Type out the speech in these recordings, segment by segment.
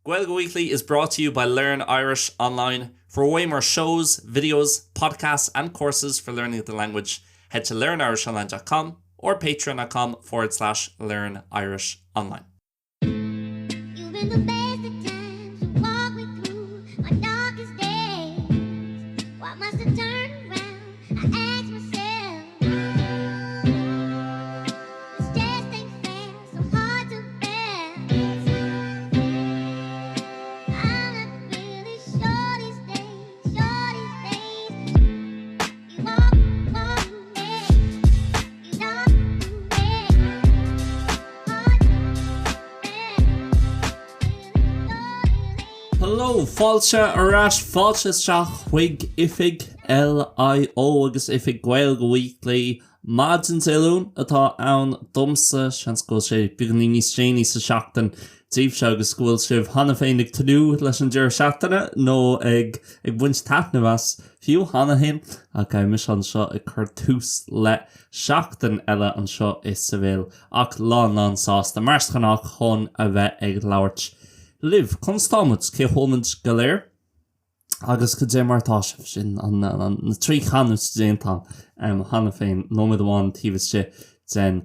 Gaeilge Weekly is brought to you by Learn Irish Online. For way more shows, videos, podcasts and courses for learning the language, head to learnirishonline.com or patreon.com forward slash learn Irish online. You've been the best of times to walk me through my darkest days. Why must I turn around? I ask myself. This just ain't fair, so hard to bear. I'm not really sure these days, sure these days. You walk, walk me, you don't me. Hard to bear. Hello, fáilte ar ais, fáilte isteach chuig oifig LIO agus oifig Gaeilge Weekly. Maidin Dé Luain atá ann domsa, seans go bhfuil sé beagáinín níos déanaí sa seachtain daoibhse agus go bhfuil sibh cheana féin ag tnúth leis an deireadh seachtaine nó ag ag baint taitneamh as fiú cheana féin ach mise anseo ag cur tús le seachtain eile anseo i Seville ach lán lán sásta mar is gnách chun a bheith ag labhairt libh. Conas tá muid? Cén chaoi a bhfuil muid go léir? Agus cad é mar atá sibh? Sin na trí chanúint déanta agam cheana féin, nóiméad amháin taobh istigh den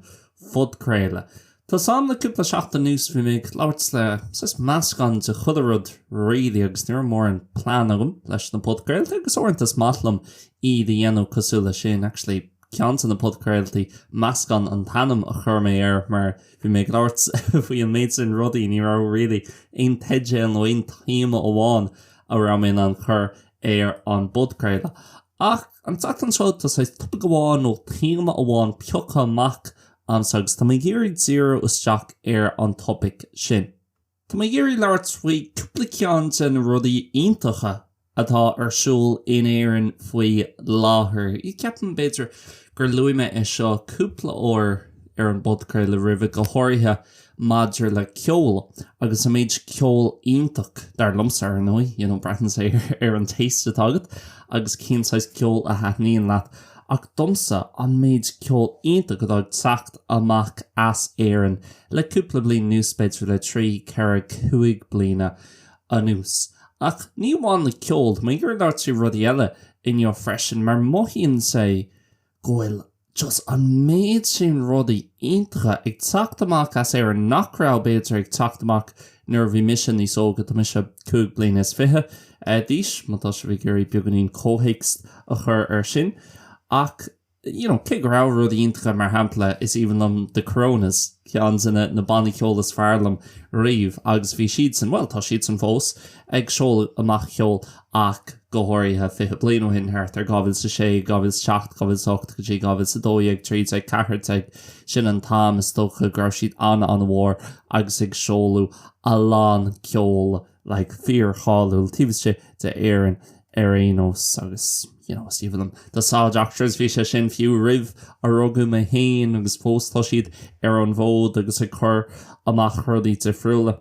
phodchraoladh. Tá 's a'm le cúpla seachtain anuas bhí mé ag labhairt le saghas meascán de chuile rud really agus ní raibh mórán plean agam leis na podchraoltaí agus uaireanta is maith liom iad a dhéanamh cosúil leis sin actually ceann de na podchraoltaí meascán an t-ainm a chuir mé air mar bhí mé ag labhairt faoi an méid sin rudaí ní raibh really aon teideal nó aon téama amháin a raibh mé in ann cur ar an bpodchraoladh. Ach an tseachtain seo tá saghas topaic amháin nó téama amháin pioctha amach a'msa agus tá mé ag iarraidh díriú isteach ar an topaic sin. Tá mé ag iarraidh labhairt faoi cúpla ceann de na rudaí iontacha atá ar siúl in Éirinn faoi láthair. Ceapaim, b'fhéidir, gur luaigh mé é seo cúpla uair ar an bpodchraoladh roimhe, go háirithe maidir le ceol agus an méid ceol iontach, dar liomsa ar ndóigh, you know, braitheann sé ar an taste atá agat agus cén saghas ceol a thaitníonn leat. Ach domsa, an méid ceol iontach atá ag teacht amach as Éirinn le cúpla bliain anuas, b'fhéidir le trí, ceithre, cúig bliana anuas. Ach ní amháin le ceol, tá mé ag iarraidh labhairt faoi rudaí eile inniu freisin, mar mothaíonn sé go bhfuil just an méid sin rudaí iontacha ag teacht amach as Éirinn nach raibh, b'fhéidir, ag teacht amach nuair a bhí mise níos óige, tá mise cúig bliana is fiche d'aois, má tá sibh ag iarraidh beagáinín comhthéacs a chur air sin. Ach, you know, cé go raibh rudaí iontacha, mar shampla, is aoibhinn liom The Coronas, ceann de na bannaí ceoil is fearr liom riamh, agus bhí siadsan, bhuel, tá siadsan fós ag seoladh amach ceol ach go háirithe 20 bliain ó shin, thart ar 2006, 2007, 2008 go dtí 2012, 13, 14, sin an t-am is dócha go raibh siad an-an-mhór agus ag seoladh a lán ceol like fíor-cháiliúil taobh istigh de Éirinn ar aon nós agus you know is aoibhinn liom The Saw Doctors, bhí sé sin fiú roimh a rugadh mé féin agus fós tá siad ar an bhfód agus ag cur amach rudaí difriúla.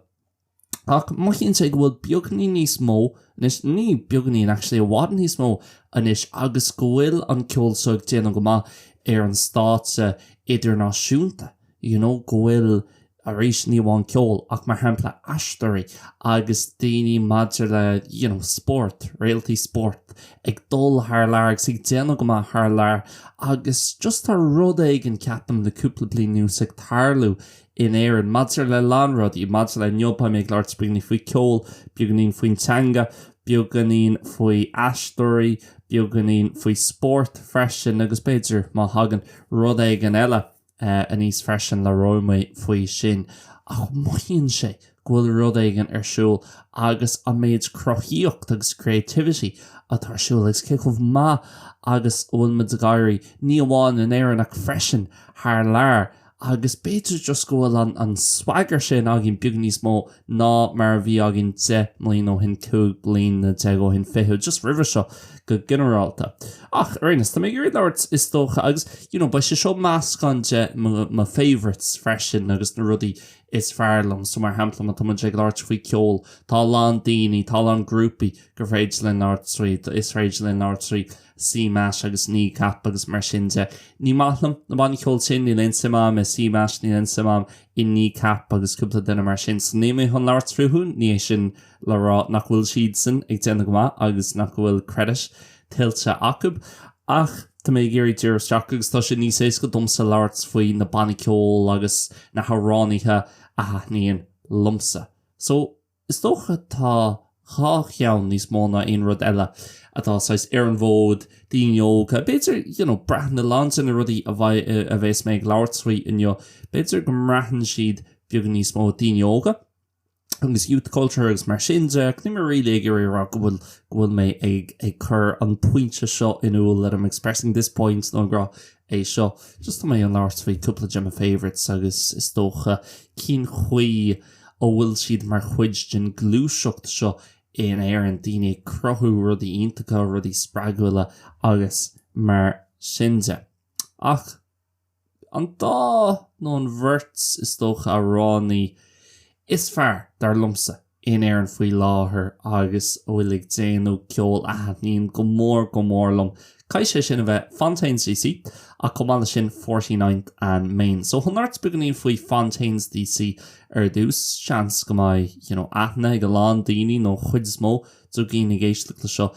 Ach mothaíonn sé go bhfuil beagáinín níos mó anois, ní beagáinín actually, i bhfad níos mó anois agus go bhfuil an ceol seo ag déanamh go maith ar an stáitse idirnáisiúnta, you know, go bhfuil, arís ní amháin ceol ach mar shampla aisteoirí agus daoine maidir le, you know, spórt, réaltaí spóirt ag dul thar lear agus ag déanamh go maith thar lear agus just tá rud éigin ceapaim le cúpla bliain anuas ag tarlú in Éirinn. Maidir le lán rudaí, maidir le inniu beidh mé ag labhairt beagáinín faoi ceol, beagáinín faoin teanga, beagáinín faoi aisteoirí, beagáinín faoi spórt freisin agus b'fhéidir má thagann rud éigin eile aníos freisin labhróidh mé faoi sin. Ach mothaíonn sé go bhfuil rud éigin ar siúl agus an méid cruthaíocht agus creativity atá ar siúl agus cé chomh maith agus a bhfuil muid ag éirí, ní amháin in Éirinn ach freisin thar lear. Agus b'fhéidir just go bhfuil an an swagger sin againn beag níos mó ná mar a bhí againn 10 mbliana ó shin, 15 bliana ó shin, 20, just roimhe seo go ginearálta. Ach ar aon nós, tá mé ag iarraidh labhairt is dócha agus you know beidh sé seo meascán de mo mo favourites freisin agus na rudaí is fearr liom. So mar shampla má tá muid ag labhairt faoi ceol, tá a lán daoine, tá a lán grúpaí gur féidir linn labhairt faoi, is féidir linn labhairt faoi C-Mash agus Kneecap agus mar sin de. Ní maith liom na bannaí ceoil sin, níl aon suim a'm i C-Mash, níl aon suim a'm i Kneecap agus cúpla duine mar sin, so níl mé chun labhairt fúthu, ní hé sin le rá nach bhfuil siadsan ag déanamh go maith agus nach bhfuil credit tuillte acu, ach tá mé ag iarraidh díriú isteach agus tá sé níos éasca domsa labhairt faoi na bannaí ceoil agus na hamhránaithe a thaitníonn liomsa. So, is dócha tá dhá cheann níos mó ná aon rud eile atá saghas ar an bhfód, daoine óga, b'fhéidir, you know, braitheann a lán de na rudaí a bheidh, a bheas mé ag labhairt faoi inniu, b'fhéidir go mbraitheann siad beagán níos mó daoine óga. agus youth culture agus mar sin de, ach níl mé really ag iarraidh a rá go bhfuil, go bhfuil mé ag, ag cur an pointe seo in iúl, that I'm expressing this point nó ag rá é seo. Just tá mé ag labhairt faoi cúpla de mo favourites agus is dócha cén chaoi a bhfuil siad mar chuid den gluaiseacht seo in Éirinn, daoine ag cruthú rudaí iontacha, rudaí spreagúla agus mar sin de. Ach. An dá nó an bheirt is dócha amhránaí is fearr, dar liomsa, in Éirinn faoi láthair agus a bhfuil ag déanamh ceol a thaitníonn go mór go mór liom, caithfidh sé sin a bheith Fontaines DC ach chomh maith leis sin Forty Ninth and Main. So chun labhairt beagáinín faoi Fontaines DC ar dtús, seans go mbeidh you know aithne ag a lán daoine nó chuid is mó de dhaoine ag éisteacht le seo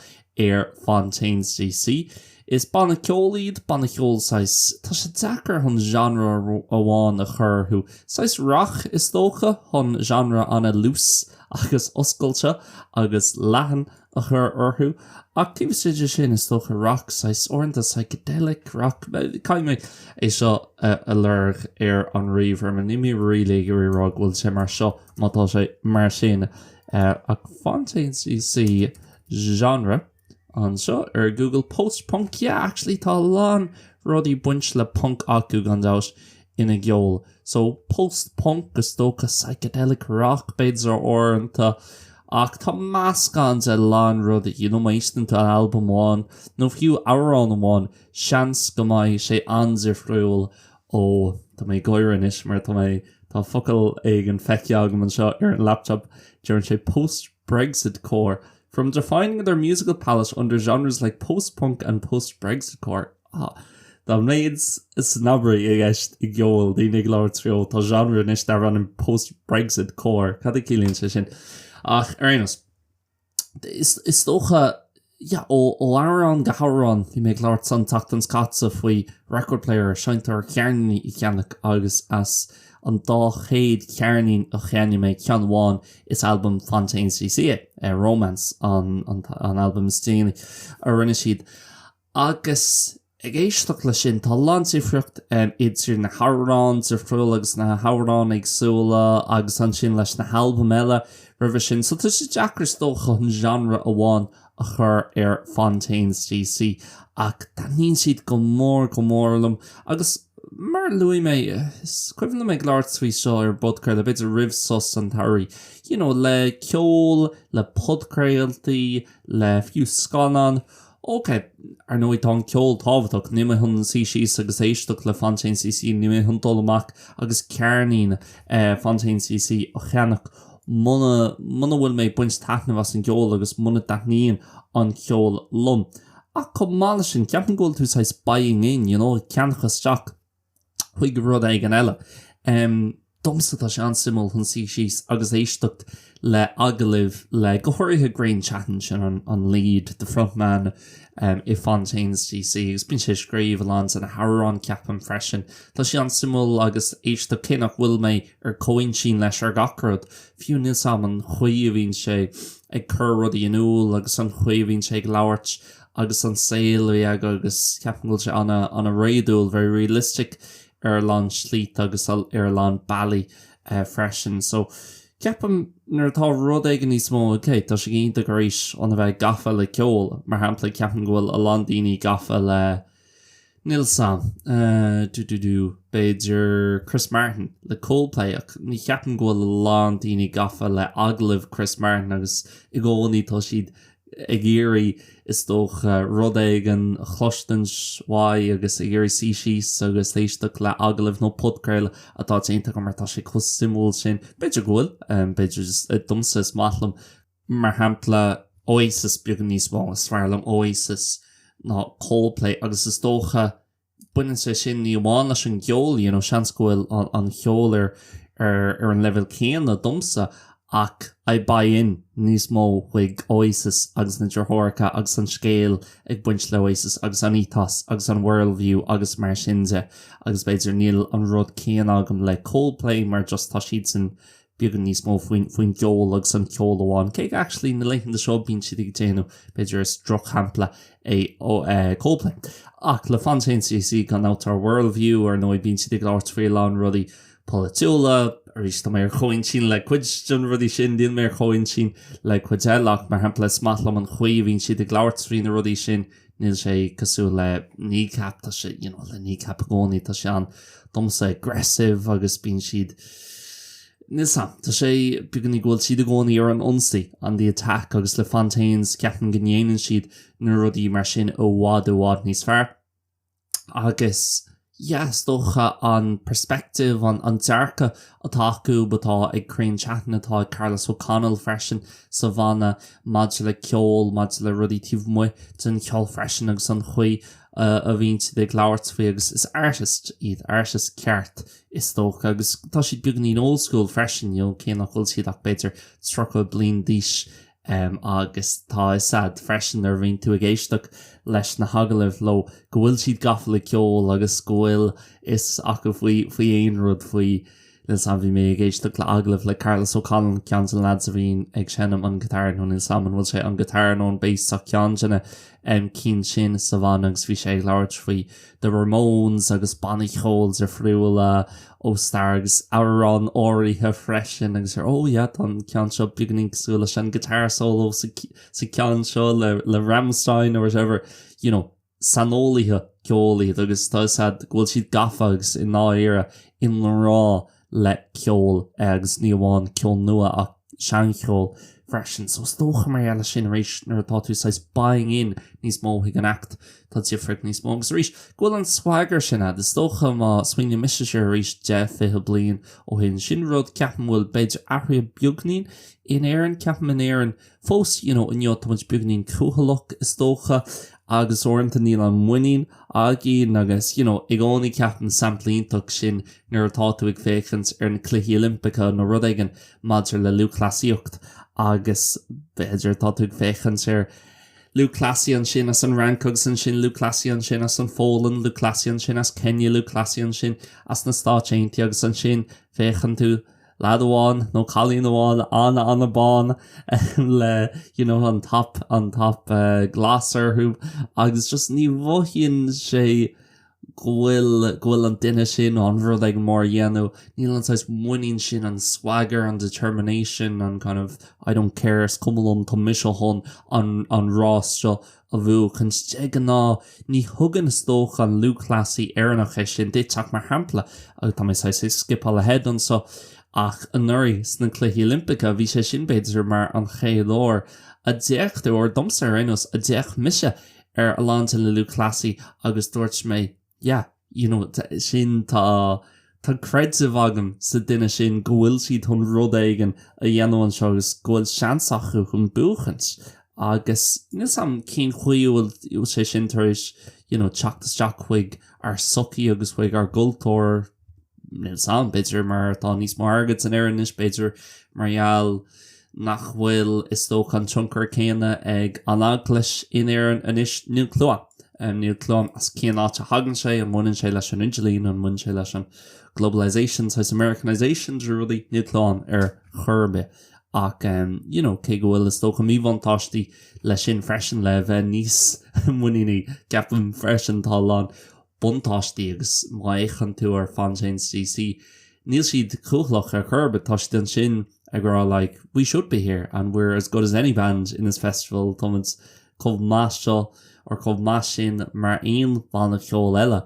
ar Fontaines DC. Is banna ceoil iad, banna ceoil saghas, tá sé deacair chun genre amháin a chur orthu, saghas rac is dócha, chun genre ana-loose agus oscailte agus leathan a chur orthu. Ach taobh istigh de sin is dócha rac, saghas uaireanta psychedelic rock, caithfidh mé é seo a lorg ar an ríomhaire mar níl mé really ag iarraidh a rá go bhfuil sé mar seo má tá sé mar sin. Ach Fontaines DC genre anseo ar Google post punk yeah actually tá a lán rudaí baint le punk acu gan dabht ina gceol so post punk is dócha psychedelic rock b'fhéidir uaireanta ach tá meascán de lán rudaí you know má éisteann tú albam amháin nó fiú amhrán amháin seans go mbeidh sé an-difriúil ó tá mé ag gáire anois mar tá mé tá focal éigin feicthe agam anseo ar an laptop deireann sé post Brexit core From defining their musical palette under genres like post-punk and post-Brexitcore Ah, dá mhéad snobbery i gceist i gceol, daoine ag labhairt faoi ó tá genre anois darb ainm post-Brexitcore, cad a chiallaíonn sé sin? Ach ar aon nós, is, is dócha, yeah, ó, ó amhrán go hamhrán, bhí mé ag labhairt an tseachtain seo caite faoi record player, seinnteoir ceirníní a cheannach agus as an dá chéad cheirnín a cheannaigh mé, ceann amháin Is albam Fontaines DC é Romance, an albam is déanaí a rinne siad. Agus ag éisteacht leis sin, tá a lán difríocht idir na hamhráin difriúla agus na hamhráin éagsúla agus ansin leis na halbaim eile roimhe sin. So tá sé deacair is dócha an genre amháin a chur ar Fontaines DC ach taitníonn siad go mór go mór liom agus mar a luaigh mé, is cuimhin liom ag labhairt faoi seo ar an bpodchraoladh, b'fhéidir roimh sos an tsamhraidh, you know le ceol, le podchraoltaí, le fiú scannán, ok, ar ndóigh tá an ceol tábhachtach, níl mé chun suí síos agus éisteacht le Fontaines DC, níl mé chun dul amach agus ceirnín Fontaines DC a cheannach muna, muna bhfuil mé ag baint taitneamh as an gceol agus muna dtaitníonn an ceol liom. Ach chomh maith leis sin, ceapaim go bhfuil tú saghas buying in, you know, ag ceannach isteach chuig rud éigin eile. Em, domsa tá sé an-suimiúil chun suí síos agus éisteacht le agallaimh le, go háirithe Grian Chatten, sin an, an lead, the frontman, em, i Fontaines DC agus bíonn sé ag scríobh a lán de na hamhráin ceapaim freisin. Tá sé an-suimiúil agus éisteacht cé nach bhfuil mé ar comhintinn leis ar gach rud, fiú níl 's a'm an chaoi a bhíonn sé ag cur rudaí in iúl agus an chaoi a bhíonn sé ag labhairt agus an saol a bhí aige agus ceapaim go bhfuil sé ana, ana réadúil, very realistic ar a lán slite agus ar a lán bealaí freisin. So ceapaim nuair atá rud éigin níos mó, ok, tá sé iontach arís chun a bheith gafa le ceol, mar shampla ceapaim go bhfuil a lán daoine gafa le Níl 's a'm. Du du du, b'fhéidir Chris Martin le Coldplay ach ní cheapaim go bhfuil a lán daoine gafa le agallaimh Chris Martin agus i gcónaí tá siad ag iarraidh is dócha rud éigin a chloistint uaidh agus ag iarraidh suí síos agus éisteacht le agallamh nó podchraoladh atá déanta aige mar tá sé chomh suimiúil sin. B'fhéidir go bhfuil, b'fhéidir domsa is maith liom Mar shampla, Oasis beagán níos mó, is fearr liom Oasis ná Coldplay agus is dócha baineann sé sin ní amháin leis an gceol, you know, seans go bhfuil an cheol ar ar ar an leibhéal céanna domsa ach I buy in níos mó chuig Oasis agus na deartháireacha agus an scéal ag baint le Oasis agus an ethos agus an worldview agus mar sin de agus b'fhéidir níl an rud céanna agam le Coldplay mar just tá siadsan beagán níos mó faoin faoin gceol agus an ceol amháin. Cé go actually na laethanta seo bíonn siad ag déanamh b'fhéidir is drochshampla é Coldplay. Ach le Fontaines DC gan dabht tá worldview ar ndóigh bíonn siad ag labhairt faoi a lán rudaí polaitiúla, arís tá mé ar chomhintinn le cuid de na rudaí sin, níl mé ar chomhintinn le cuid eile ach mar shampla is maith liom an chaoi a bhíonn siad ag labhairt faoi na rudaí sin, níl sé cosúil le Kneecap, tá sé, you know, le Kneecap i gcónaí, tá sé an, domsa, aggressive agus bíonn siad, níl 's a'm, tá sé beagáinín go bhfuil siad i gcónaí ar an ionsaí, on the attack agus le Fontaines ceapaim go ndéanann siad na rudaí mar sin i bhfad i bhfad níos fearr. Agus yeah, is dócha an perspective, an an dearcadh atá acu, atá ag Grian Chatten, atá ag Carlos O'Connell freisin sa bhanna maidir le ceol, maidir le rudaí taobh amuigh den cheol freisin agus an chaoi a bhíonn siad ag labhairt faoi agus is artist iad, artist ceart is dócha agus tá siad beagáinín old school freisin, you know, cé nach bhfuil siad ach b'fhéidir 30 bliain d'aois Agus tá fhios a'd freisin nuair a bhíonn tú ag éisteacht leis na hagallaimh leo go bhfuil siad gafa le ceol agus go bhfuil fhios acu faoi faoi aon rud faoi níl 's a'm bhí mé ag éisteacht le agallamh le Carlos O'Connell ceann de na lads a bhíonn ag seinm an guitar nó níl 's a'm an bhfuil sé an guitar nó an bass ach ceann de na cinn sin sa bhanna agus bhí sé ag labhairt faoi The Ramones agus bannaí ceoil difriúla ó stair agus amhráin áirithe freisin agus ar oh yeah tá an ceann seo beagáinín cosúil leis an guitar solo sa sa ceann seo le le Rammstein or whatever you know saineolaithe ceoil iad agus tá fhios a'd go bhfuil siad gafa agus i ndáiríre i ngrá le ceol agus ní amháin ceol nua ach seancheol freisin. So is dócha mar gheall air sin arís nuair atá tú saghas buying in níos mó chuig an act tá difríocht níos mó agus arís go bhfuil an swagger sin a'd. Is dócha má smaoiníonn mise siar arís 10, 20 bliain ó shin sin rud ceapaim bhfuil b'fhéidir athraithe beagnín in Éirinn, ceapaim in Éirinn Fós, you know, inniu tá muid beagáinín cúthaileach is dócha agus uaireanta níl an muinín againn agus, you know, i gcónaí ceapaim sampla iontach sin nuair atá tú ag féachaint ar na Cluichí Oilimpeacha nó rud éigin maidir le lúthchleasaíocht agus b'fhéidir tá tú ag féachaint ar lúthchleasaí ansin as an Fhrainc agus ansin lúthchleasaí ansin as an Pholainn, lúthchleasaí ansin as Kenya, lúthchleasaí ansin as na Stáit Aontaithe agus ansin féachann tú leaid amháin nó cailín amháin an-an-bán le you know an top an top glas orthu agus just ní mhothaíonn sé go bhfuil go bhfuil an duine sin nó an rud éigin mór a dhéanamh níl an saghas muinín sin an swagger an determination an kind of I don't care is cuma liom tá mise chun an an rás seo a bhuachaint. De ghnáth, ní thugann is dócha an lúthchleasaí Éireannach é sin duit ach mar shampla, agus tá mé saghas ag scipeáil ahead anseo, ach anuraidh sna Cluichí Oilimpeacha, bhí sé sin b'fhéidir mar an chéad uair a d'fhéach tú, or domsa ar aon nós, a d'fhéach mise ar a lán de na lúthchleasaí agus dúirt mé, yeah, you know, sin tá tá creideamh agam sa duine sin go bhfuil siad chun rud éigin a dhéanamh anseo agus go bhfuil seans acu chun buachaint agus níl 's a'm cén chaoi a bhfuil sé sin tar éis you know, teacht isteach chuig ár sochaí agus chuig ár gcultúr níl 's a'm, b'fhéidir mar tá níos mó airgid in Éirinn anois, b'fhéidir mar gheall nach bhfuil, is dócha, an tionchar céanna ag an Eaglais in Éirinn anois. Níl clue a'm. Níl clue a'm as cén áit a thagann sé, an mbaineann sé leis an idirlíon, an mbaineann sé leis an globalization, saghas Americanization de rudaí, níl clue a'm ar chor ar bith. Ach, you know, cé go bhfuil, is dócha, míbhuntáistí leis sin freisin, le bheith níos muiníní, ceapaim freisin, tá a lán buntáistí agus má fhéachann tú ar Fontaines DC, níl siad cúthaileach ar chor ar bith, tá siad ansin ag rá like we should be here and we're as good as any band in this festival, táimid chomh maith seo or chomh maith sin mar aon bhanna ceoil eile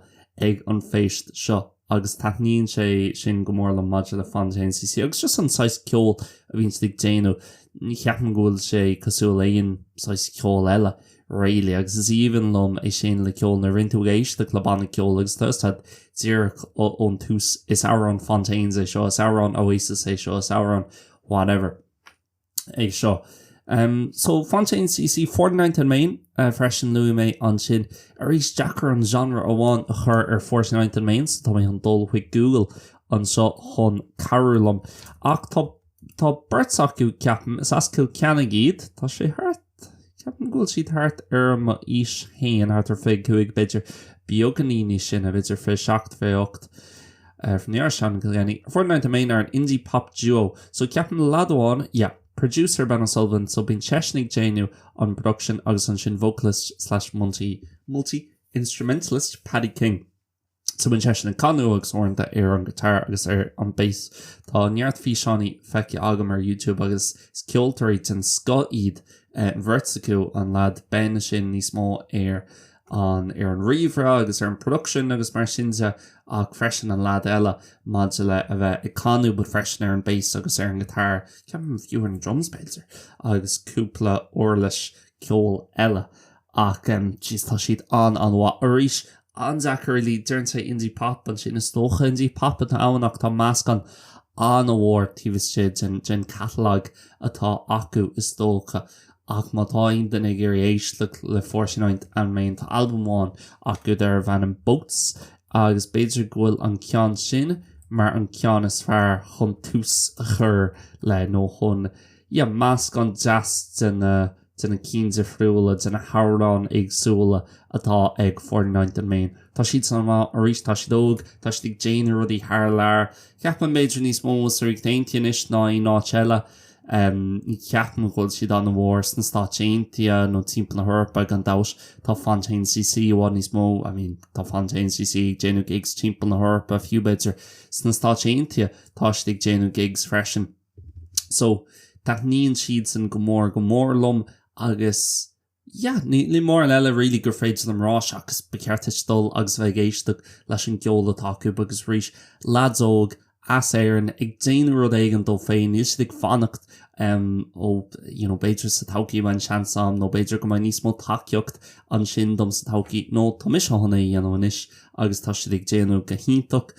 ag an bhféist seo agus taitníonn sé sin go mór liom maidir le Fontaines DC agus just an saghas ceoil a bhíonn siad ag déanamh, ní cheapaim go bhfuil sé cosúil le aon saghas ceoil eile. really agus is aoibhinn liom é sin le ceol nuair a bhíonn tú ag éisteacht le banna ceoil agus tá fhios agat díreach ón tús is amhrán Fontaines é seo, is amhrán Oasis é seo, is amhrán whatever é seo. Um, so Fontaines DC 49th and Main uh, freisin luaigh mé ansin arís deacair an genre amháin a chur ar 49th and Main so tá mé chun dul chuig Google. anseo chun cabhrú liom. Ach tá tá beirt acu, ceapaim, is as Cill Ceannaigh iad, tá sé thart, ceapaim go bhfuil siad thart ar mo aois féin, thart ar 25 b'fhéidir, beagáinín níos sine, b'fhéidir 27, 28. From the Irish town Kilkenny, 49th and Main are an indie pop duo, so ceapaim leaid amháin, yeah, producer Ben O'Sullivan, so bíonn seisean ag déanamh an production agus ansin vocalist slash multi multi instrumentalist Paddy King. So bíonn seisean ag canadh agus uaireanta ar an guitar agus ar an bass. Tá neart físeánaí feicthe agam ar YouTube agus is ceoltóirí den scoth iad an bheirt acu, an leaid Ben sin níos mó ar an ar an ríomhaire agus ar an production agus mar sin de ach freisin an leaid eile maidir le a bheith ag canadh but freisin ar an bass agus ar an guitar, ceapaim fiú ar na drums b'fhéidir, agus cúpla uirlis ceoil eile ach jeez tá siad an-an-mhaith. Arís, an-deacair really, deireann sé indie pop ansin is dócha indie pop atá ann ach tá meascán an-mhór taobh istigh den den catalog atá acu is dócha. Ach má tá aon duine ag iarraidh éisteacht le Forty Ninth and Main tá albam amháin acu darbh ainm Boats agus b'fhéidir go bhfuil an ceann sin mar an ceann is fearr chun tús a chur le nó chun yeah meascán deas de na de na cinn difriúla de na hamhráin éagsúla atá ag Forty Ninth and Main. Tá siad an-mhaith arís tá siad óg, tá siad ag déanamh rudaí thar lear. Ceapaim b'fhéidir níos mó sa Ríocht Aontaithe anois ná aon áit eile. Ní cheapaim go bhfuil siad an-mhór sna Stáit Aontaithe nó timpeall na hEorpa gan dabht. Tá Fontaines DC i bhfad níos mó, I mean tá Fontaines DC ag déanamh gigs timpeall na hEorpa, fiú b'fhéidir sna Stáit Aontaithe tá siad ag déanamh gigs freisin. So taitníonn siadsan go mór go mór liom agus Yeah, níl mórán eile really gur féidir liom rá seachas ba cheart duit dul agus a bheith ag éisteacht leis an gceol atá acu agus arís, leaids óg as Éirinn ag déanamh rud éigin dóibh féin, níl siad ag fanacht ó you know b'fhéidir sa todhchaí beidh an seans agam nó b'fhéidir go mbeidh níos mó tacaíocht ansin dom sa todhchaí nó tá mise chun é a dhéanamh anois agus tá siad ag déanamh go hiontach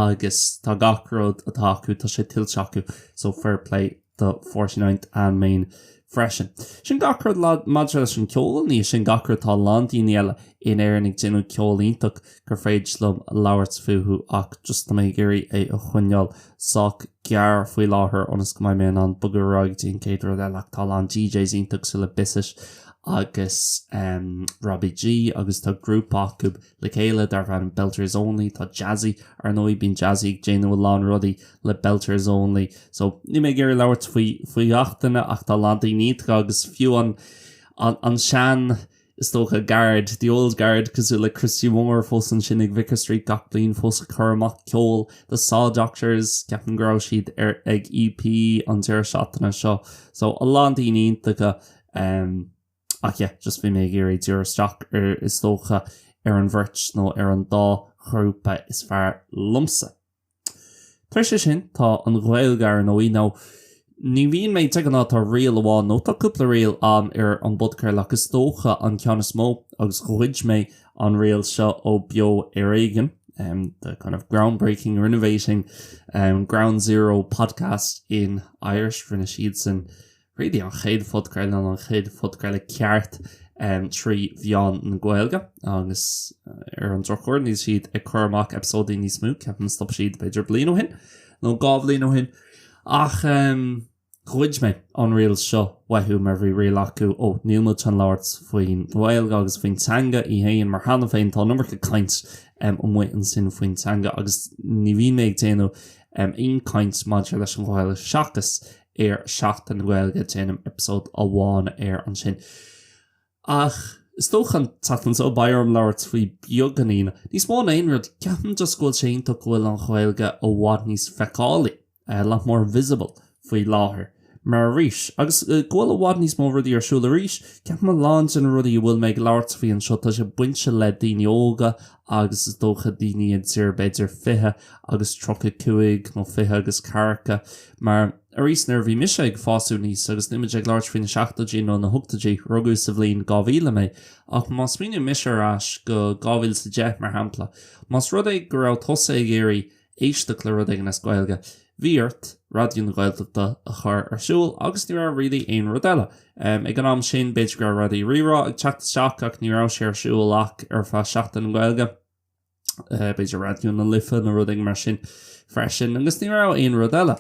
agus tá gach rud atá acu, tá sé tuillte acu so fair play. do Forty Ninth and Main freisin. Sin gach rud maidir leis an ceol, ní sin gach rud, tá a lán daoine eile in Éirinn ag déanamh ceol iontach gur féidir liom labhairt fúthu ach just tá mé ag iarraidh é a choinneáil sách gearr faoi láthair ionas go mbeidh mé in ann bogadh ar aghaidh go dtí an chéad rud eile ach tá a lán DJs iontach cosúil le Bissett agus Robbie G agus tá grúpa acu le chéile darb ainm Belters Only, tá Jazzy ar ndóigh, bíonn Jazzy ag déanamh a lán rudaí le Belters Only so níl mé ag iarraidh labhairt faoi faoi gach duine ach tá a lán daoine iontacha agus fiú an an an sean is dócha guard, the old guard cosúil le Christy Moore fós ansin ag Vicar Street gach bliain fós ag cur amach ceol The Saw Doctors, ceapaim go raibh siad ar ag EP an deireadh seachtaine seo so a lán daoine iontacha um, Ach yeah, just bhí mé ag iarraidh díriú isteach ar, is dócha, ar an bheirt nó ar an dá ghrúpa is fearr liomsa. Tar éis sin, tá an Ghaeilge ar ndóigh, nó ní bhíonn mé, de ghnáth tá riail amháin nó tá cúpla riail ann ar an bpodchraoladh ach is dócha an ceann is mó agus ghoid mé an riail seo ó Beo Ar Éigean, um, the kind of groundbreaking or innovating um, ground zero podcast in Irish, rinne siadsan really an chéad phodchraoladh nó an chéad phodchraoladh ceart trí mheán na Gaeilge agus ar an drochuair níl siad ag cur amach eipeasóidí níos mó, ceapaim stop siad b'fhéidir bliain ó shin nó 2 bhliain ó shin ach ghoid mé an riail seo uathu mar bhí riail acu ó níl muid chun labhairt faoin Ghaeilge agus faoin teanga í féin mar cheana féin tá an iomarca caint amuigh ansin faoin teanga agus ní bhíonn mé ag déanamh aon caint maidir leis an Ghaeilge seachas ar Seachtain na Gaeilge, déanaim eipeasóid amháin air ansin. Ach is dócha an tseachtain seo beidh orm labhairt faoi beagáinín níos mó ná aon rud, ceapaim just go bhfuil sé iontach go bhfuil an Ghaeilge i bhfad níos feiceálaí, a lot more visible, faoi láthair. Mar arís, agus go bhfuil i bhfad níos mó rudaí ar siúl arís, ceapaim a lán de na rudaí a bhfuil mé ag labhairt faoi anseo tá sé bainte le daoine óga agus is dócha daoine idir b'fhéidir 20 agus 35 nó 20 agus 40 mar arís nuair a bhí mise ag fás aníos agus níl muid ag labhairt faoi na seachtóidí nó na hochtóidí, rugadh sa bhliain 2000 mé ach má smaoiníonn mise ar ais go 2010 mar shampla, más rud é go raibh tusa ag iarraidh éisteacht le rud éigin as Gaeilge, bhí ort Raidió na Gaeltachta a chur ar siúl agus ní raibh really aon rud eile. Ag an am sin b'fhéidir go raibh Raidió Rí-Rá ag teacht isteach ach ní raibh sé ar siúl ach ar feadh Seachtain na Gaeilge. B'fhéidir Raidió na Life nó rud éigin mar sin freisin agus ní raibh aon rud eile.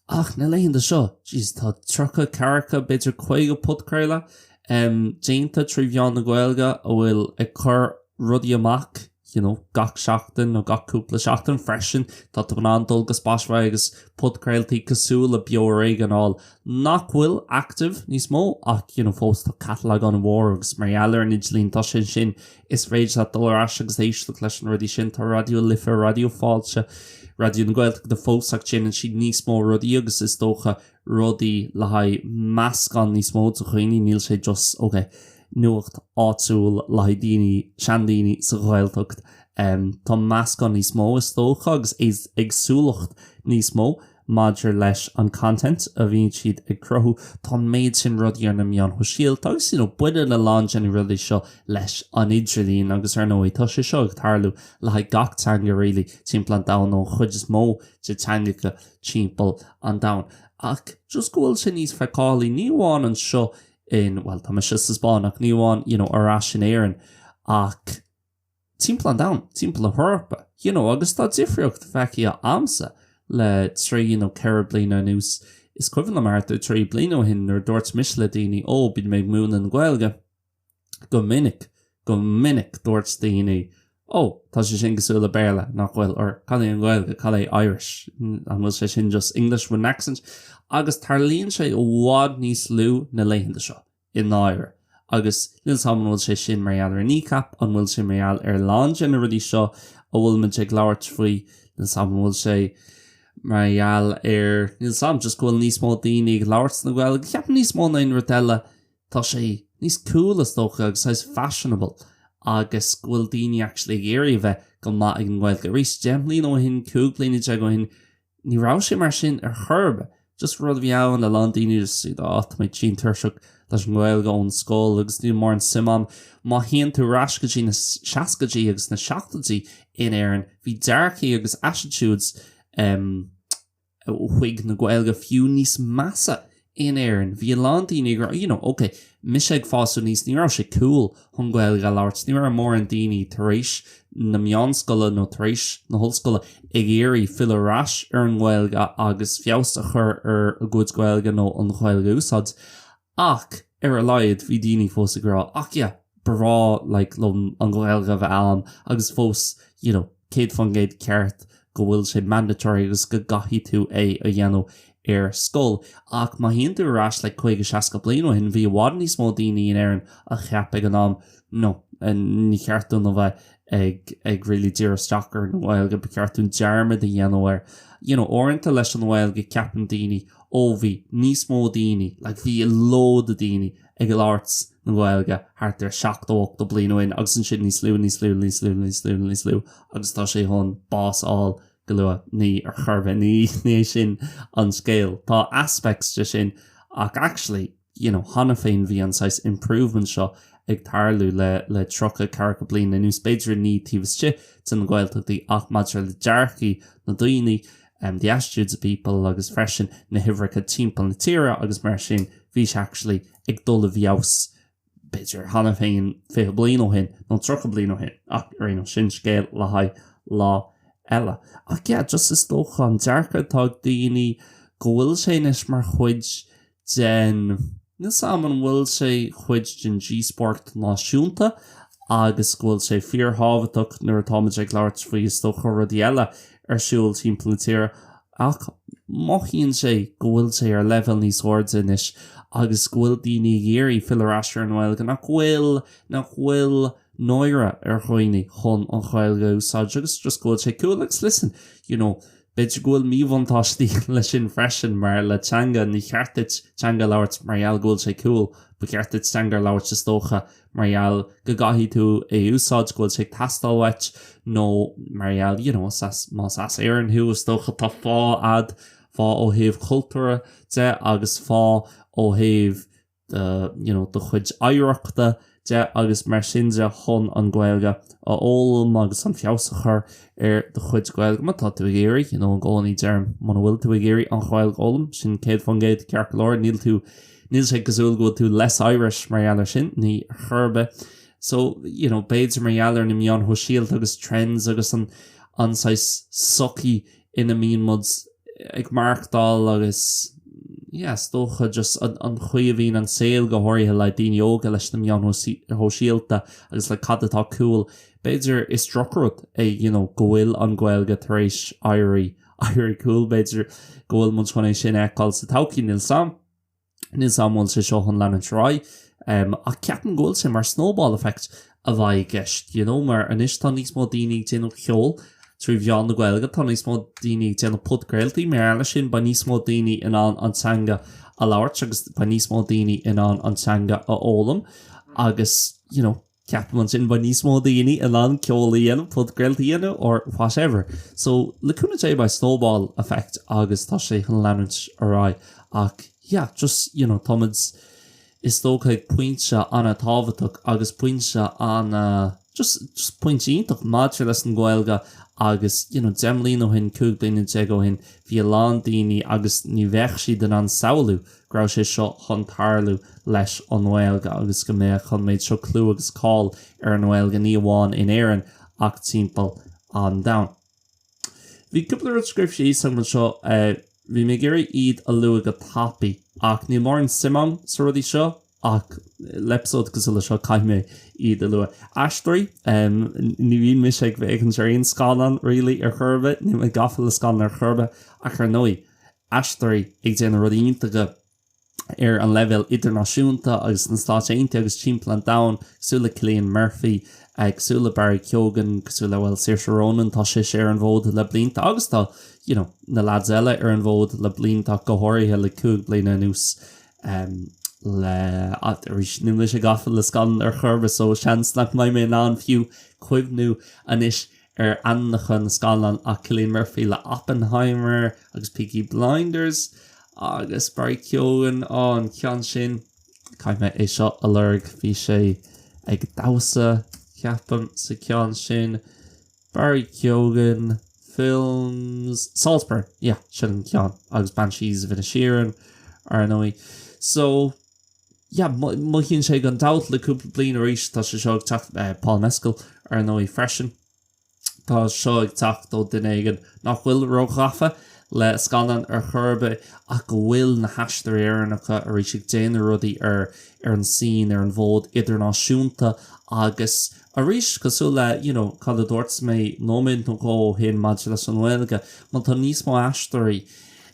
Ach na laethanta seo, jeez, tá 30, ceathracha, b'fhéidir 50 podchraoladh déanta trí mheán na Gaeilge a bhfuil ag cur rudaí amach you know, gach seachtain nó gach cúpla seachtain freisin. Tá tú in ann dul go Spotify agus podchraoltaí cosúil le Beo Ar Éigean a fháil nach bhfuil active níos mó ach you know, fós tá catalog an-mhór agus mar gheall ar an idirlíon tá sé sin Is féidir leat dul ar ais agus éisteacht leis na rudaí sin. Tá Raidió Life, Raidió Fáilte, Raidió na Gaeltachta fós ach déanann siad níos mó rudaí agus is dócha rudaí le haghaidh meascán níos mó de dhaoine. Níl sé just, ok, nuacht áitiúil le haghaidh daoine, seandaoine sa Ghaeltacht. Tá meascán níos mó is dócha agus éagsúlacht níos mó. Maidir leis an content a bhíonn siad ag cruthú, tá an méid sin rudaí ar na meáin shóisialta agus you know baineann a lán de na rudaí seo leis an idirlíon agus ar ndóigh tá sé seo ag tarlú le haghaidh gach teanga really timpeall an domhain nó an chuid is mó de teangacha timpeall an domhain. Ach just go bhfuil sé níos feiceálaí, ní amháin anseo in, bhuel tá mise sa Spáinn ach ní amháin you know ar ais in Éirinn ach timpeall an domhain, timpeall na hEorpa, you know, agus tá difríocht feicthe a'msa le trí nó ceithre bliana anuas. Is cuimhin liom thart ar trí bliana ó shin nuair a dúirt mise le daoine, ó, bíonn mé ag múineadh na Gaeilge, go minic, go minic dúirt daoine, ó, tá sé sin cosúil le Béarla, nach bhfuil, or cad é an Ghaeilge, cad é Irish, an bhfuil sé sin just English with an accent? Agus tarlaíonn sé i bhfad níos lú na laethanta seo. i ndáiríre. Agus níl 's a'm an bhfuil sé sin mar gheall ar Kneecap, an bhfuil sé mar gheall ar a lán de na rudaí seo a bhfuil muid ag labhairt faoi, níl 's a'm an bhfuil sé mar gheall ar, níl 's a'm, just go bhfuil níos mó daoine ag labhairt na Gaeilge. Ceapaim níos mó ná aon rud eile, tá sé níos cool is dócha agus saghas fashionable agus go bhfuil daoine actually ag iarraidh a bheith go maith ag an nGaeilge. Arís, 10 mbliana ó shin, 15 bliana ó shin, Ní raibh sé mar sin ar chor ar bith. Just rud a bhí ann, a lán daoine just iad á tá mé tinn tuirseach leis an nGaeilge ón scoil agus níl mórán suim a'm. Má théann tú ar ais go dtí na seascaidí agus na seachtóidí in Éirinn, bhí dearcaí agus attitudes em chuig na Gaeilge fiú níos measa in Éirinn. Bhí a lán daoine ag rá, you know, ok, mise ag fás aníos, ní raibh sé cool chun Gaeilge a labhairt, ní raibh mórán daoine tar éis na meánscoile nó tar éis na hollscoile ag iarraidh filleadh ar ais ar an nGaeilge agus feabhas a chur ar a gcuid Gaeilge nó an Ghaeilge a úsáid. Ach ar a laghad bhí daoine fós ag rá, ach yeah, ba bhreá like liom an Ghaeilge a bheith a'm agus fós, you know, 100% ceart go bhfuil sé mandatory agus go gcaithfidh tú é a dhéanamh ar scoil. Ach má théann tú ar ais like 50, 60 bliain ó shin, bhí i bhfad níos mó daoine in Éirinn a cheap ag an am, no, ní cheart dúinn a bheith ag ag really díriú isteach ar an nGaeilge, ba cheart dúinn dearmad a dhéanamh air. You know, uaireanta leis an nGaeilge ceapann daoine, ó bhí níos mó daoine, like bhí lód de daoine ag labhairt na Gaeilge thart ar 70, 80 bliain ó shin agus ansin níos lú, níos lú, níos lú, níos lú, níos lú agus tá sé chun bás a fháil go luath. Ní ar chor ar bith, ní ní é sin an scéal. Tá aspects de sin ach actually, you know, cheana féin bhí an saghas improvement seo ag tarlú le le 30, 40 bliain anuas, b'fhéidir ní taobh istigh de na Gaeltachtaí ach maidir le dearcaí na daoine, um, the attitudes of people agus freisin na huimhreacha timpeall na tíre agus mar sin bhí sé actually ag dul i bhfeabhas b'fhéidir cheana féin 20 bliain ó shin nó 30 bliain ó shin ach ar aon nós sin scéal le haghaidh lá eile. Ach yeah, just is dócha an dearcadh atá ag daoine go bhfuil sé anois mar chuid den, níl 's a'm an bhfuil sé chuid den díospóireacht náisiúnta agus go bhfuil sé fíorthábhachtach nuair atáimid ag labhairt faoi is dócha rudaí eile ar siúl timpeall na tíre ach mothaíonn sé go bhfuil sé ar leibhéal níos airde anois agus go bhfuil daoine ag iarraidh filleadh ar ais ar an nGaeilge, nach bhfuil, nach bhfuil náire ar dhaoine chun an Ghaeilge a úsáid agus just go bhfuil sé cool agus listen, you know, b'fhéidir go bhfuil míbhuntáistí leis sin freisin mar le teanga, ní cheart duit teanga a labhairt mar gheall go bhfuil sé cool, ba cheart duit teanga a labhairt is dócha mar gheall go gcaithfidh tú é a úsáid, go bhfuil sé ag teastáil uait, nó mar gheall, you know, más as Éirinn thú, is dócha tá fáth a'd, fáth ó thaobh cultúrtha de agus fáth ó thaobh do, you know, do chuid oidhreachta de agus mar sin de chun an Ghaeilge a fhoghlaim agus an feabhas a chur ar do chuid Gaeilge má tá tú ag iarraidh, you know, i gcónaí deirim muna bhfuil tú ag iarraidh an Ghaeilge a fhoghlaim, sin 100% ceart go leor, níl tú Níl sé cosúil go bhfuil tú less Irish mar gheall ar sin, ní chor ar bith. So, you know, b'fhéidir mar gheall ar na meáin shóisialta agus trends agus an an saghas sochaí ina mbíonn muid ag maireachtáil agus yeah, is dócha just an an chaoi a bhíonn an saol go háirithe le daoine óga leis na meáin shóisialta agus le cad atá cool, b'fhéidir is drochrud é you know, go bhfuil an Ghaeilge tar éis éirí éirí cool, b'fhéidir go bhfuil muid chun é sin a fheiceáil sa todhchaí, níl 's a'm. Níl 's a'm an bhfuil sé seo chun leanúint ar aghaidh, ach ceapaim go bhfuil sé mar snowball effect a bheidh i gceist, you know, mar anois tá níos mó daoine ag déanamh ceol trí mheán na Gaeilge, tá níos mó daoine ag déanamh podchraoltaí, mar gheall air sin beidh níos mó daoine in ann an teanga a labhairt agus beidh níos mó daoine in ann an teanga a fhoghlaim agus, you know, Ceapaim ansin beidh níos mó daoine in ann ceol a dhéanamh, podchraoltaí a dhéanamh or whatever. So, le cúnamh Dé beidh snowball effect agus tá sé chun leanúint ar aghaidh. Ach yeah, just, you know, táimid is dócha ag pointe an-tábhachtach agus pointe an-, just, just pointe iontach maidir leis an Ghaeilge agus, you know, 10 mbliana ó shin, 15 bliana ó shin, bhí a lán daoine agus ní bheadh siad in ann samhlú go raibh sé seo chun tarlú leis an nGaeilge agus go mbeadh an méid seo clú agus cáil ar an nGaeilge ní amháin in Éirinn ach timpeall an domhain. Bhí cúpla rud scríofa síos agam anseo, bhí mé ag iarraidh iad a lua go tapaidh ach níl mórán suim agam sna rudaí seo ach le eipeasóid cosúil le seo caithfidh mé iad a lua. Aisteoirí, ní bhíonn mise ag féachaint ar aon scannán really ar chor ar bith, níl mé gafa le scannán ar chor ar bith ach ar ndóigh aisteoirí ag déanamh rudaí iontacha ar an leibhéal idirnáisiúnta agus sna Stáit Aontaithe agus timpeall an domhain, cosúil le Cillian Murphy, cosúil le Barry Keoghan, cosúil le, bhuel, Saoirse Ronan, tá sise ar an bhfód le blianta agus tá, you know, na lads eile ar an bhfód le blianta ach go háirithe le 5 bliana anuas le, arís, níl mise gafa le scannán ar chor ar bith so seans nach mbeidh mé in ann fiú cuimhniú anois ar ainmneacha na scannán ach Cillian Murphy le Oppenheimer agus Peaky Blinders agus Barry Keoghan, á an ceann sin, caithfidh mé é seo a lorg, bhí sé ag damhsa, ceapaim, sa ceann sin, Barry Keoghan, films, Saltburn, yeah, sin an ceann, agus Banshees of Inisherin, ar ndóigh. So, yeah, mothaíonn sé gan dabht le cúpla bliain arís, tá sé seo ag teacht, Paul Mescal, ar ndóigh, freisin. Tá seo ag teacht ó duine éigin nach bhfuil róghafa le scannáin ar chor ar bith ach go bhfuil na haisteoirí Éireannacha arís ag déanamh rudaí ar ar an scene, ar an bhfód idirnáisiúnta agus arís, cosúil le, you know, cad a dúirt mé nóiméad nó dhó ó shin maidir leis an nGaeilge, má tá níos mó aisteoirí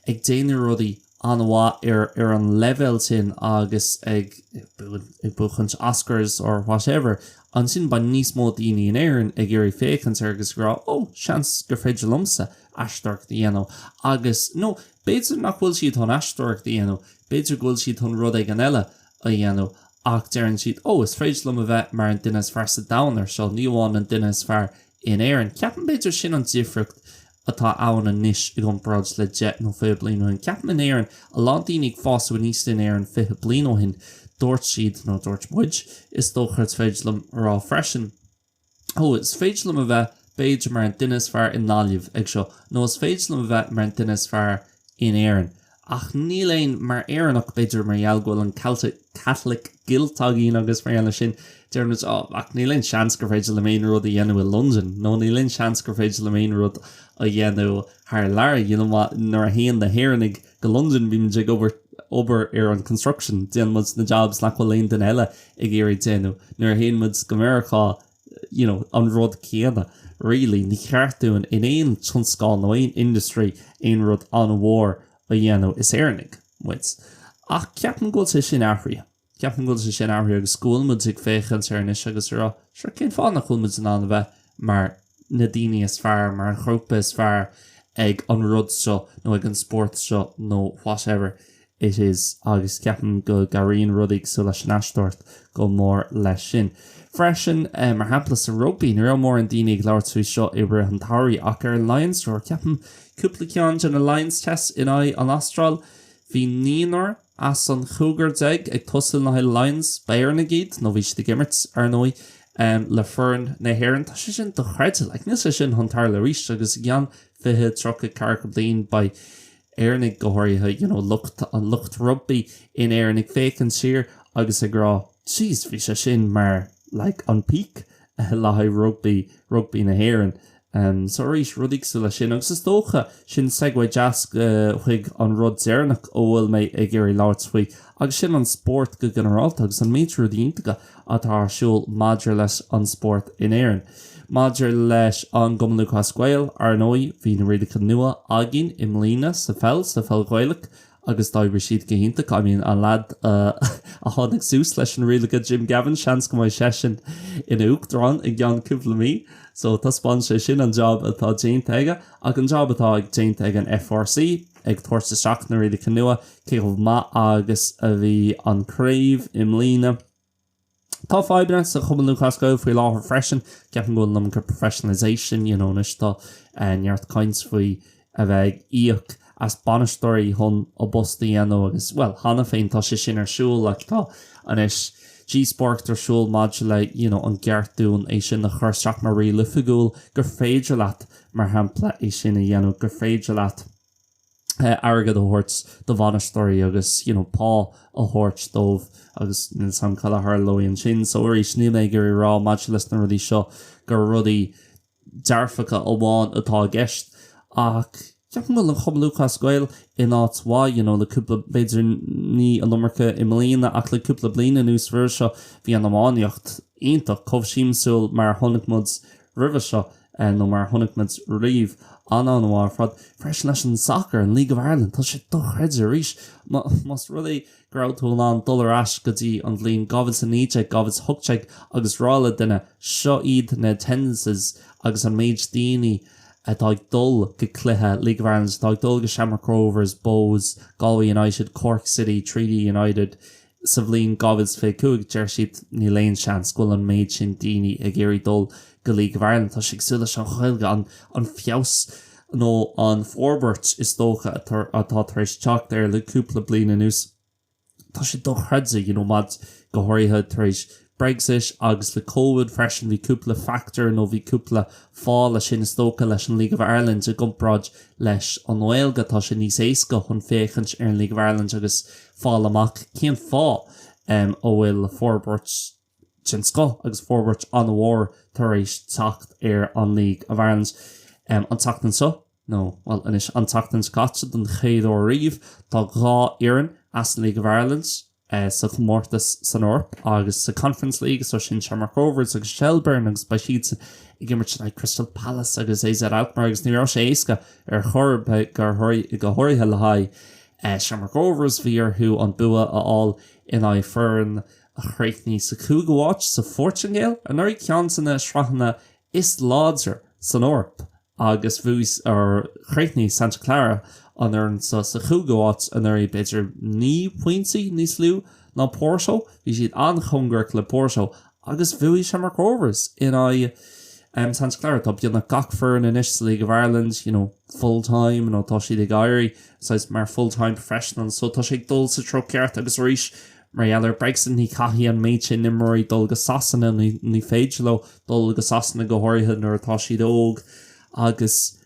ag déanamh rudaí an-mhaith ar ar an leibhéal sin agus ag ag buachaint Oscars or whatever, ansin beidh níos mó daoine in Éirinn ag iarraidh féachaint air agus ag rá oh, seans gur féidir liomsa aisteoireacht a dhéanamh agus, nó b'fhéidir nach bhfuil siad chun aisteoireacht a dhéanamh, b'fhéidir go bhfuil siad chun rud éigin eile a dhéanamh ach deireann siad oh, is féidir liom a bheith mar an duine is fearr sa domhan ar seo, ní amháin an duine is fearr in Éirinn. Ceapaim b'fhéidir sin an difríocht atá ann anois i gcomparáid le 10 nó 20 bliain ó shin. Ceapaim in Éirinn, a lán daoine ag fás aníos in Éirinn 20 bliain ó shin, dúirt siad, nó dúirt muid, is dócha is féidir liom a rá freisin, ó, is féidir liom a bheith b'fhéidir mar an duine is fearr i nGaillimh ag seo, nó is féidir liom a bheith mar an duine is fearr in Éirinn. Ach níl aon, mar Éireannach, b'fhéidir mar gheall go bhfuil an Celtic, Catholic guilt againn agus mar gheall air sin, deireann muid, oh, ach níl aon seans gur féidir liom aon rud a dhéanamh i Londain, nó níl aon seans gur féidir liom aon rud a dhéanamh thar lear, you know, nuair a théann na hÉireannaigh go Londain, bíonn muid ag obair, obair ar an construction, déanann muid na jobs nach bhfuil aon duine eile ag iarraidh déanamh. Nuair a théann muid go Meiriceá, you know, an rud céanna, really. Ní cheart dúinn in aon tionscal nó aon industry aon rud an-mhór a dhéanamh, is Éireannaigh muid. Ach ceapaim go bhfuil sé sin athraithe. Ceapaim go bhfuil sé sin athraithe agus go bhfuil muid ag féachaint air anois agus ag rá, sure, cén fáth nach bhfuil muid in ann a bheith mar na daoine is fearr, mar an ghrúpa is fearr ag an rud seo nó ag an spórt seo nó whatever it is agus ceapaim go gcabhraíonn rudaí cosúil leis an aisteoireacht go mór leis sin. Freisin, mar shampla sa rugbaí, ní raibh mórán daoine ag labhairt faoi seo i rith an tsamhraidh ach ar Lions Roar, ceapaim cúpla ceann de na Lions tests in aghaidh an Astráil, bhí naonúr as an chúigear déag ag tosú le haghaidh Lions, ba Éireannaigh iad, nó bhí siad ag imirt, ar ndóigh, le foireann na hÉireann. Tá sé sin dochreidte, like, níl sé sin chun tarlú arís agus i gceann 20, 30, 40 bliain beidh Éireannaigh go háirithe, you know, lucht, an lucht rugbaí in Éirinn ag féachaint siar agus ag rá, jeez, bhí sé sin mar, like an peak le haghaidh rugbaí, rugbaí na hÉireann. So arís, rudaí cosúil leis sin. Agus is dócha, sin segue deas chuig an rud deireanach a bhfuil mé ag iarraidh labhairt faoi, agus sin an spórt go ginearálta agus an méid rudaí iontacha atá ar siúl maidir leis an spórt in Éirinn. Maidir leis an gCumann Lúthchleas Gael, ar ndóigh, bhí na rialacha nua againn i mbliana sa pheil, sa pheil Ghaelach, agus d'oibrigh siad go hiontach. I mean, an leaid a tháinig suas leis na rialacha, Jim Gavin, seans go mbeidh seisean ina uachtarán i gceann cúpla mí. So taispeánann sé sin an job atá déanta aige ach an job atá déanta ag an FRC ag tabhairt isteach na rialacha nua, cé chomh maith agus a bhí an craobh i mbliana. Tá fadhbanna sa Chumann Lúthchleas Gael faoi láthair freisin. Ceapaim go bhfuil an iomarca professionalisation, you know, anois tá neart caint faoi a bheith ag íoc as bainisteoirí chun a bpost a dhéanamh agus, bhuel, cheana féin tá sé sin ar siúl ach tá anois díospóireacht ar siúl maidir le, you know, an gceart dúinn é sin a chur isteach mar riail oifigiúil gur féidir leat, mar shampla, é sin a dhéanamh, gur féidir leat. airgead a thabhairt do bhainisteoirí agus you know pá a thabhairt dóibh agus níl a fhios agam cad a tharlóidh ansin. So arís níl mé ag iarraidh rá maidir leis na rudaí seo gur rudaí dearfacha amháin atá i gceist ach ceapaim go bhfuil an Chumann Lúthchleas Gael in áit mhaith you know le cúpla b'fhéidir ní an iomarca i mbliana ach le cúpla bliain anuas roimhe seo bhí an iománaíocht iontach chomh siamsúil mar a chonaic muid roimhe seo nó mar a chonaic muid riamh. An-an-mhaith ar fad. Freisin leis an sacar, an League of Ireland, tá sé dochreidte arís. Más rud é go raibh tú in ann dul ar ais go dtí an bhliain 2019, 2018 agus rá le duine seo iad na attendances agus an méid daoine atá ag dul go cluiche League of Ireland, atá ag dul go Shamrock Rovers, Bohs, Galway United, Cork City, Treaty United, Sa bhliain 2025, deir siad, níl aon seans go bhfuil an méid sin daoine ag iarraidh dul go League of Ireland. Tá sé cosúil leis an Ghaeilge, an feabhas nó an forbairt is dócha atá tar éis teacht air le cúpla bliain anuas. Tá sé dochreidte, you know, maid, go háirithe tar éis Brexit agus le Covid freisin, bhí cúpla factor nó bhí cúpla fáth leis sin is dócha leis an League of Ireland i gcomparáid leis an nGaeilge. Tá sé níos éasca chun féachaint ar an League of Ireland agus fáil amach cén fáth a bhfuil forbairt den scoth agus forbairt an-mhór tar éis teacht ar an League of Ireland an tseachtain seo, nó, bhuel, anois, an tseachtain seo caite don chéad uair riamh, tá 2 fhoireann as an League of Ireland sa chomórtas san Eoraip agus sa Conference League, so sin Shamrock Rovers agus Shelbourne agus beidh siadsan ag imirt in aghaidh Crystal Palace agus AZ Alkmaar agus ní raibh sé éasca ar chor ar bith, go háirithe le haghaidh Shamrock Rovers, bhí orthu an bua a fháil in aghaidh foireann a chríochnaigh sa chúigiú háit sa Phortaingéil anuraidh, ceann de na sraitheanna is láidre san Eoraip, agus bhuaigh, or chríochnaigh Santa Clara an fhoireann seo sa chúigiú háit anuraidh, b'fhéidir 9 pointí níos lú ná Porto. Bhí siad an-chóngarach le Porto agus bhuaigh Shamrock Rovers in aghaidh Santa Clara. Tá beagnach gach foireann anois sa League of Ireland, you know, full time nó tá siad ag éirí saghas mar full time professionals so tá sé ag dul sa treo ceart agus arís mar gheall ar Brexit ní chaithfidh an méid sin imreoirí dul go Sasana, ní, ní féidir leo dul go Sasana go háirithe nuair atá siad óg agus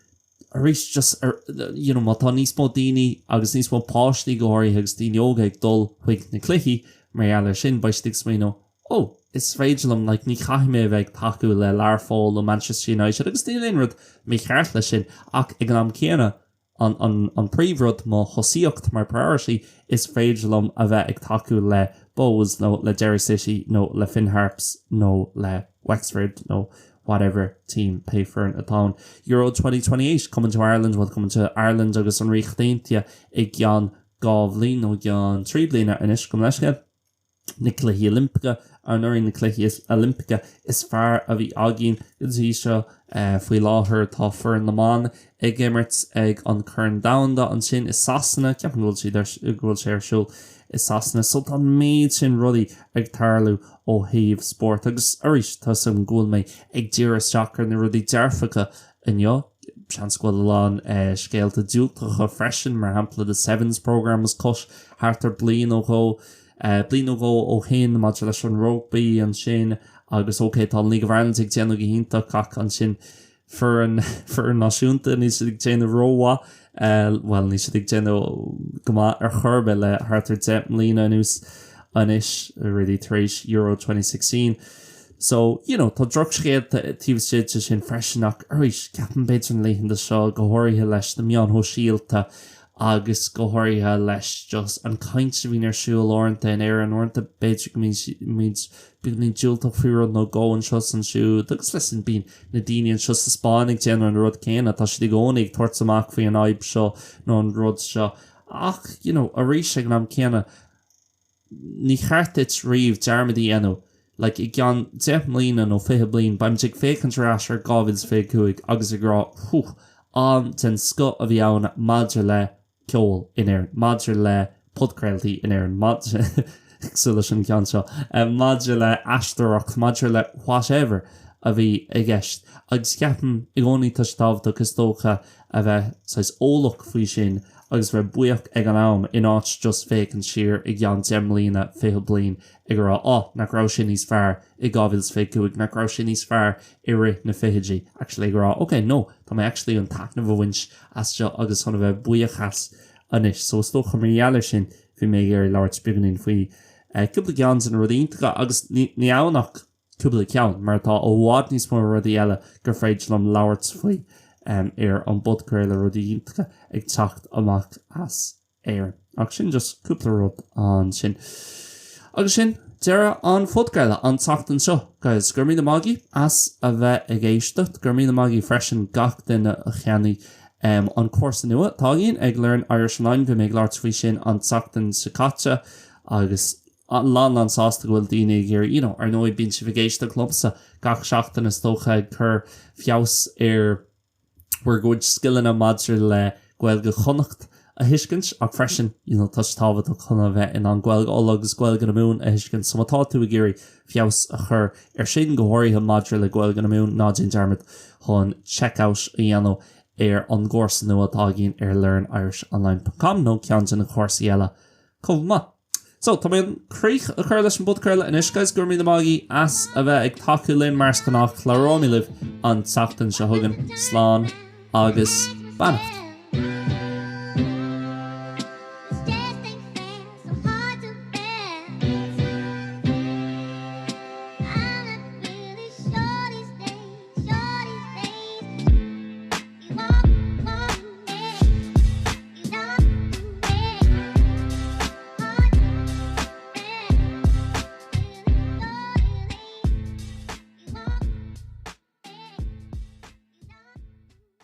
arís just ar, you know, má tá níos mó daoine agus níos mó páistí go háirithe agus daoine óga ag dul chuig na cluichí mar gheall ar sin beidh siad ag smaoineamh oh, is féidir liom, like, ní chaithfidh mé a bheith ag tacú le Learpholl nó Manchester United agus níl aon rud mícheart leis sin ach ag an am céanna an, an, an príomhrud, mo thosaíocht, my priority, is féidir liom a bheith ag tacú le Bohs nó le Derry City nó le Finn Harps nó le Wexford nó whatever team pé foireann atá ann. Euro 2028 coming to Ireland, well coming to Ireland agus an Ríocht Aontaithe i gceann 2 bhliain nó i gceann 3 bliana anois, gabh mo leithscéal. na Cluichí Oilimpeacha, anuraidh na Cluichí Oilimpeacha is fearr a bhí againn go dtí seo. Faoi láthair tá foireann na mban ag imirt ag an Corn Domhanda ansin i Sasana, ceapaim go bhfuil siad ar, go bhfuil sé ar siúl i Sasana. So tá an méid sin rudaí ag tarlú ó thaobh spóirt agus arís tá a fhios agam go bhfuil mé ag díriú isteach ar na rudaí dearfacha inniu. Seans go bhfuil a lán scéalta diúltacha freisin, mar shampla the Sevens programme was cut thart ar bliain ó dhó. Bliain nó dhó ó shin maidir leis an rugbaí ansin agus ok tá an League of Ireland ag déanamh go hiontach ach ansin foireann foireann náisiúnta níl siad ag déanamh rómhaith bhuel níl siad ag déanamh go maith ar chor ar bith le thart ar 10 mbliana anuas anois really tar éis Euro 2016. So, you know, tá drochscéalta taobh istigh de sin freisin ach arís, ceapaim b'fhéidir na laethanta seo, go háirithe leis na meáin shóisialta agus go háirithe leis just an chaint a bhíonn ar siúl uaireanta in Éirinn, uaireanta b'fhéidir go mbímid beagáinín diúltach faoi rud nó dhó anseo is ansiúd agus listen, bíonn na daoine anseo sa Spáinn ag déanamh an rud céanna, tá siad i gcónaí ag tabhairt amach faoi an fhadhb seo nó an rud seo ach, you know, arís ag an am céanna, Ní cheart duit riamh dearmad a dhéanamh, like, i gceann 10 mbliana nó 20 bliain, beimid ag féachaint ar ais ar 2025 agus ag rá, whew, am den scoth a bhí ann maidir le ceol in Éirinn, maidir le podchraoltaí in Éirinn, maidir, cosúil leis an gceann seo, maidir le aisteoireacht, maidir le whatever a bhí i gceist. Agus ceapaim i gcónaí tá sé tábhachtach is dócha a bheith saghas eolach faoi sin agus bheith buíoch ag an am in áit just féachaint siar i gceann 10 mbliana, 20 bliain ag rá oh nach raibh sé níos fearr i 2025, nach raibh sé níos fearr i rith na fichidí, actually ag rá ok no tá mé actually chun taitneamh a bhaint as seo agus chun a bheith buíoch as anois. So is dócha mar gheall ar sin bhí mé ag iarraidh labhairt beagáinín faoi cúpla ceann de na rudaí iontacha agus ní amháin ach cúpla ceann, mar tá i bhfad níos mó rudaí eile gur féidir liom labhairt faoi ar an bpodchraoladh, rudaí iontacha ag teacht amach as Éirinn. Ach sin just cúpla rud ansin. Agus sin deireadh an phodchraoladh an tseachtain seo, guys. Go raibh míle maith agaibh as a bheith ag éisteacht. Go raibh míle maith agaibh freisin gach duine a cheannaigh an cúrsa nua atá againn ag Learn Irish Online. Bhí mé ag labhairt faoi sin an tseachtain seo caite agus lán lán sásta go bhfuil daoine ag iarraidh, you know, ar ndóigh bíonn sibh ag éisteacht liomsa gach seachtain is dócha ag cur feabhas ar bhur gcuid scileanna maidir le Gaeilge Chonnacht a thuiscint ach freisin, you know, tá sé tábhachtach chun a bheith in ann Gaeilge Uladh agus Gaeilge na Mumhan a thuiscint so má tá tú ag iarraidh feabhas a chur ar sin go háirithe maidir le Gaeilge na Mumhan ná déan dearmad chun check out a dhéanamh ar an gcúrsa nua atá againn ar learnirishonline.com nó ceann de na cúrsaí eile chomh maith. So, tá mé chun críoch a chur leis an bpodchraoladh anois, guys. Go raibh míle maith agaibh as a bheith ag tacú linn mar is gnách. Labhróidh mé libh an tseachtain seo chugainn. Slán agus beannacht.